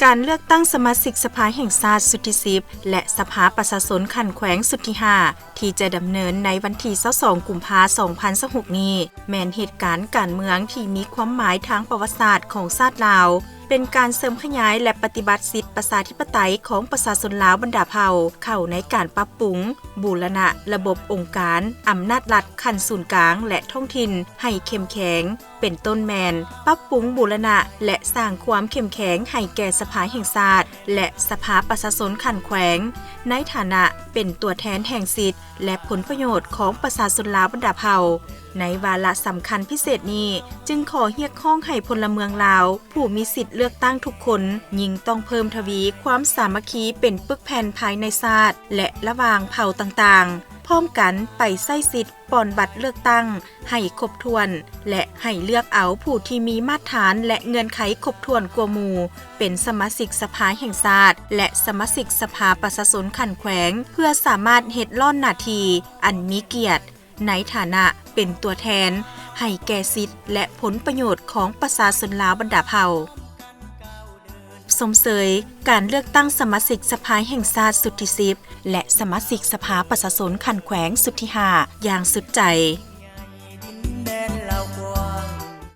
ການເລືອກຕັ້ງສະມາຊິກສະພາແຫ່ງຊາດຊຸດທີສິບ ແລະ ສະພາປະຊາຊົນຂັ້ນແຂວງຊຸດທີຫ້າ ທີ່ຈະດຳເນີນໃນວັນທີຊາວສອງ ກຸມພາ ສອງພັນຊາວຫົກນີ້ ແມ່ນເຫດການການເມືອງທີ່ມີຄວາມໝາຍທາງປະຫວັດສາດຂອງຊາດລາວ, ເປັນການເສີມຂະຫຍາຍ ແລະ ປະຕິບັດສິດປະຊາທິປະໄຕຂອງປະຊາຊົນລາວບັນດາເຜົ່າ ເຂົ້າໃນການປັບປຸງ, ບູລະນະລະບົບອົງການອຳນາດລັດຂັ້ນສູນກາງ ແລະ ທ້ອງຖິ່ນໃຫ້ເຂັ້ມແຂງ, ເປັນຕົ້ນແມ່ນປັບປຸງ, ບູລະນະ ແລະ ສ້າງຄວາມເຂັ້ມແຂງໃຫ້ແກ່ສະພາແຫ່ງຊາດ ແລະ ສະພາປະຊາຊົນຂັ້ນແຂວງ ໃນຖານະເປັນຕົວແທນແຫ່ງສິດ ແລະ ຜົນປະໂຫຍດຂອງປະຊາຊົນລາວບັນດາເຜົ່າ. ໃນວາລະສຳຄັນພິເສດນີ້ ຈຶ່ງຂໍຮຽກຮ້ອງໃຫ້ພົນລະເມືອງລາວ ຜູ້ມີສິດເລືອກຕັ້ງທຸກຄົນ ຍິ່ງຕ້ອງເພີ່ມທະວີຄວາມສາມັກຄີເປັນປຶກແຜ່ນພາຍໃນຊາດ ແລະ ລະຫວ່າງເຜົ່າຕ່າງໆ, ພ້ອມກັນໄປໃຊ້ສິດປ່ອນບັດເລືອກຕັ້ງໃຫ້ຄົບຖ້ວນ ແລະ ໃຫ້ເລືອກເອົາຜູ້ທີ່ມີມາດຖານ ແລະ ເງື່ອນໄຂຄົບຖ້ວນກວ່າໝູ່ ເປັນສະມາຊິກສະພາແຫ່ງຊາດ ແລະ ສະມາຊິກສະພາປະຊາຊົນຂັ້ນແຂວງ ເພື່ອສາມາດເຮັດລ້ອນໜ້າທີ່ອັນມີກຽດ ໃນຖານະເປັນຕົວແທນໃຫ້ແກ່ສິດ ແລະ ຜົນປະໂຫຍດຂອງປະຊາຊົນລາວບັນດາເຜົ່າ. ຊົມເຊີຍການເລືອກຕັ້ງສະມາຊິກສະພາແຫ່ງຊາດຊຸດທີສິບ ແລະ ສະມາຊິກສະພາປະຊາຊົນຂັ້ນແຂວງຊຸດທີຫ້າ ຢ່າງສຸດໃຈ.